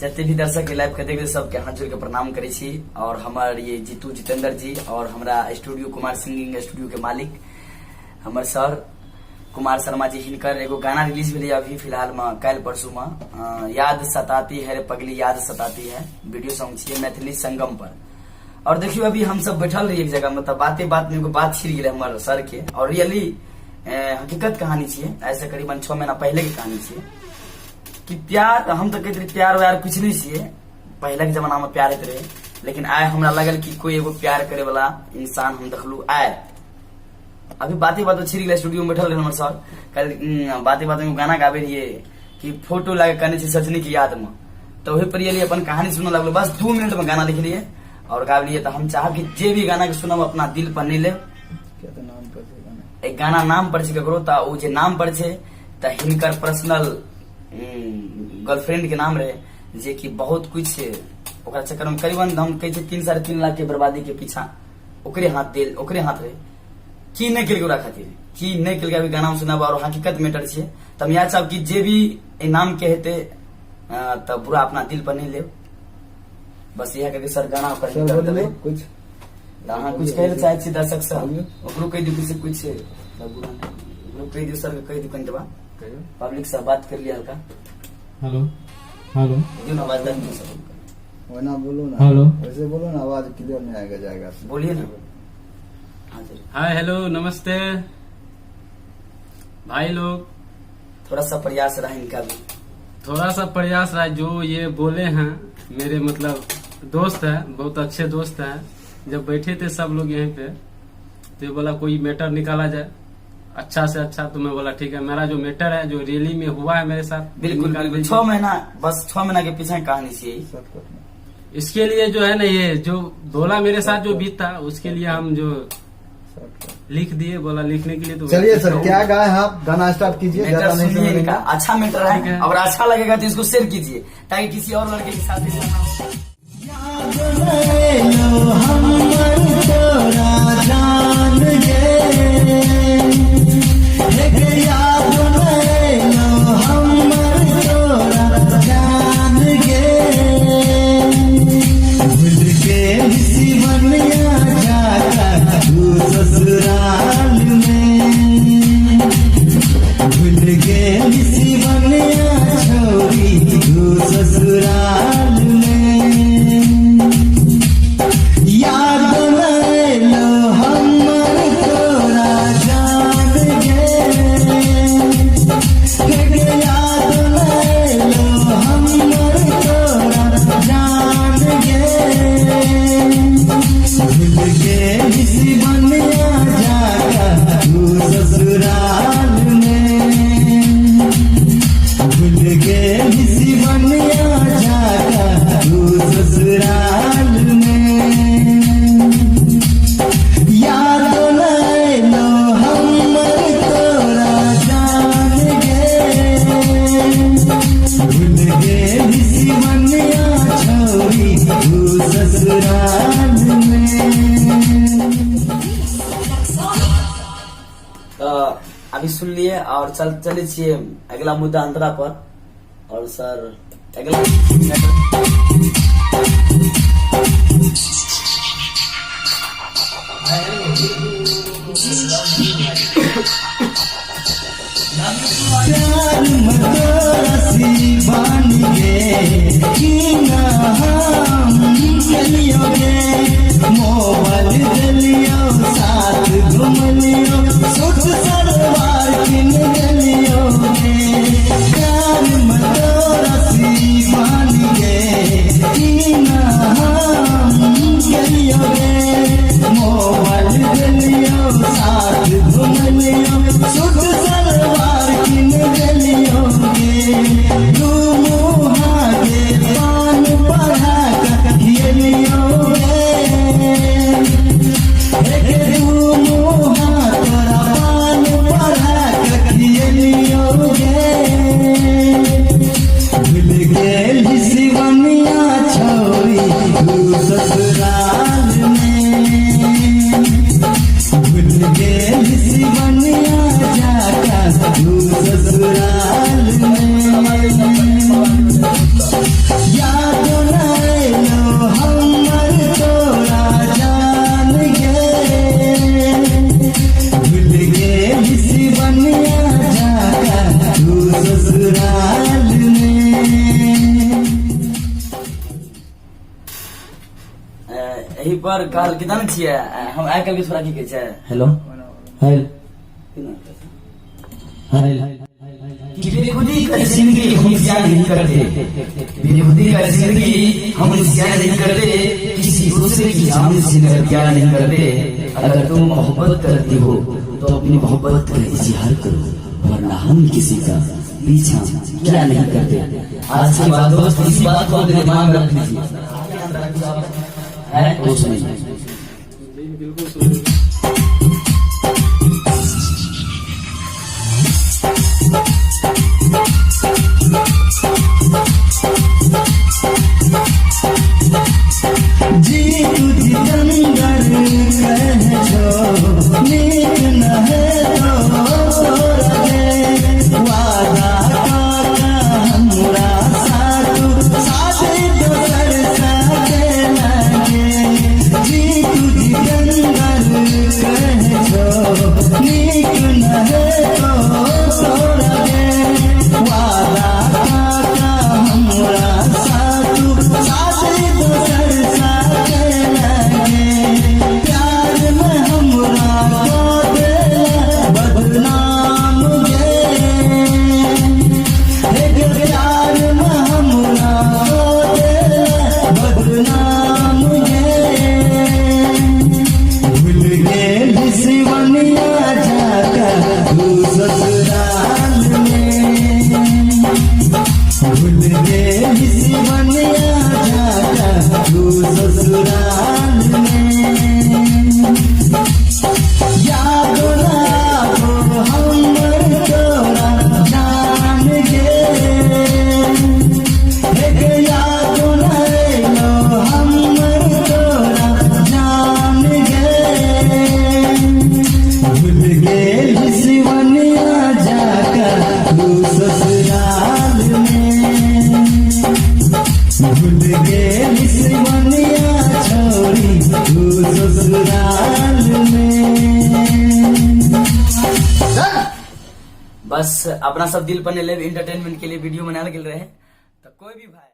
जते भी दर्शक के लाइव के देखबै सबके हाथ जोड़ के प्रणाम करै छी। और हमर ये जीतू जितेंद्र जी और हमरा स्टूडियो कुमार सिंगिंग स्टूडियो के मालिक हमर सर कुमार शर्मा जी, हिनकर एगो गाना रिलीज भेलै अभी फिलहाल में काल्हि परसू में, याद सताती है रे पगली याद सताती है, वीडियो सॉन्ग छियै मैथिली संगम पर। और देखियो अभी हम सब बैठल रहिए एक जगह में, तब बाते बात में एगो बात छिड़ गेलै हमर सर के, और रियली हकीकत कहानी छियै, ऐसे करीबन 6 महीना पहले के कहानी छियै कि प्यार, हम तो कहते रहियै प्यार व्यार कुछ नहीं छियै, पहले के जमाना में प्यार होइत रहे, लेकिन आइ हमरा लगल कि कोई एगो प्यार करे वाला इंसान हम देखलू। आइ अभी बाते बात छिड़ गेलै, स्टूडियो में बैठल रहे हमर सर, कल बाते बात में गाना गाबे रहिए कि फोटो लागे कने छी सजनी की याद में, तो वही पर रियली अपन कहानी सुनऽ लगलो, बस 2 मिनट में गाना लिख लिए और गाबि लिए। तो हम चाहब कि जे भी गाना के सुनब अपना दिल पर नहीं लेब। क्या तो नाम पर छै गाना? एक गाना नाम पर छै ककरो, तऽ ओ जे नाम पर छै तऽ हिनकर पर्सनल गर्लफ्रेंड के नाम रहे, जे कि बहुत कुछ ओकरा चक्कर में करीबन हम कहै छियै 3 3.5 लाख के बर्बादी के पीछा ओकरे हाथ देल, ओकरे हाथ रहे, की नहि केलकै ओकरा खातिर, की नहि केलकै। अभी गाना सुनाब और हकीकत मैटर छियै, तऽ हम इएह चाहब कि जे भी एहि नाम के हेतै तऽ बुरा अपना दिल पर नहि लेब, बस इएह कहिके सर गाना ओकर सर कर बोलिए देबै। कुछ तऽ अहाँ कुछ कहै लए चाहै छी दर्शक सब, बोलिए। ओकरो कहि दियौ किछु कुछ, तऽ बुरा नहि, ओकरो कहि दियौ सर के कहि दियौ कनि कहियो। पब्लिक से बात कर लिया हल्का। हेलो हेलो दियौ ना आवाज, दे सर वना बोलो ना। हेलो। वैसे बोलो ना, आवाज क्लियर नहीं आएगा जाएगा। बोलिए ना। हाँ सर। हाय हेलो नमस्ते भाई लोग। थोड़ा सा प्रयास रहा इनका भी, थोड़ा सा प्रयास रहा, जो ये बोले हैं मेरे मतलब दोस्त है, बहुत अच्छे दोस्त हैं। जब बैठे थे सब लोग यहीं पे तो ये बोला कोई मैटर निकाला जाए अच्छा से अच्छा, तो मैं बोला ठीक है, मेरा जो मैटर है जो रियली में हुआ है मेरे साथ, बिल्कुल निकाल बिल्कुल दीजिए। 6 महीना, बस 6 महीना के पीछे कहानी सी यही। शॉर्टकट में। इसके लिए जो है ना, ये जो बोला मेरे साथ जो बीता उसके लिए हम जो शॉर्टकट लिख दिए, बोला लिखने के लिए तो चलिए सर, क्या गाए हैं आप? गाना स्टार्ट कीजिए, मैटर ज्यादा नहीं सुनिए समय इनका, लेंगे। अच्छा मैटर है, ठीक है। और अच्छा लगेगा तो इसको शेयर कीजिए ताकि किसी और लड़के के साथ ऐसा ना हो। अभी सुन लिए और चले छियै अगला मुद्दा अंतरा पर। और सर अगला प्यार मदरसी बन गे कि ना हम चलियो गे, मोबाइल दिलियो साथ घुमलियो, सूट सलवार किन दिलियो गे, प्यार मदरसी बन गे कि ना हम चलियो गे, मोबाइल दिलियो साथ घुमलियो, सूट सलवार किन दिलियो गे, दू मुहा के पान पढ़ा के खियलियो गे, एक दू मुहा तोरा पान पढ़ा के खियलियो गे, भूल गेल शिवनिया छौरी तू ससुराल में, भूल गेल शिवनिया जाका तू ससुराल में, याद कहल कि जानै छियै हम आइ काल्हि के छोरा की कहै छै। Hello hello hello. कि बेखुदी का जिंदगी हम जिया नहीं करते, बेखुदी का जिंदगी हम जिया नहीं करते, किसी दूसरे की जान से प्यार नहीं करते। अगर तुम मोहब्बत करती हो तो अपनी मोहब्बत का इजहार करो, वरना हम किसी का पीछा क्या नहीं करते। आज के बाद दोस्त इसी बात को अपने दिमाग में रख लीजिए है तो सुनिए। जी बिल्कुल सुनिए। जी तुझ जंगल कह छो नीक न है तो तोरा गे, वादा काका हमरा साथु साथे दोसर साथे लगे। जी तुझ जंगल कह छो नीक न है तो तोरा गे, वादा काका हमरा साथु साथे दोसर साथे लगे। प्यार में हमरा को देला बदनाम गे, हे प्यार में हमरा को देला बदनाम गे। भूल गेल सिवनिया जाकर तू ससुराल में, भूल गेल सिवनिया जाकर तू ससुराल में। याद आबो हमर तोरा जान गे, हे याद एलो हमर तोरा जान गे। भूल गेल सिवनिया जाकर तू ससुराल में, भूल गेल सिवनिया छोरी तू ससुराल में। बस अपना सब दिल पर लेब, इंटरटेनमेंट के लिए वीडियो बनायल गेल रहे। तो कोई भी भाई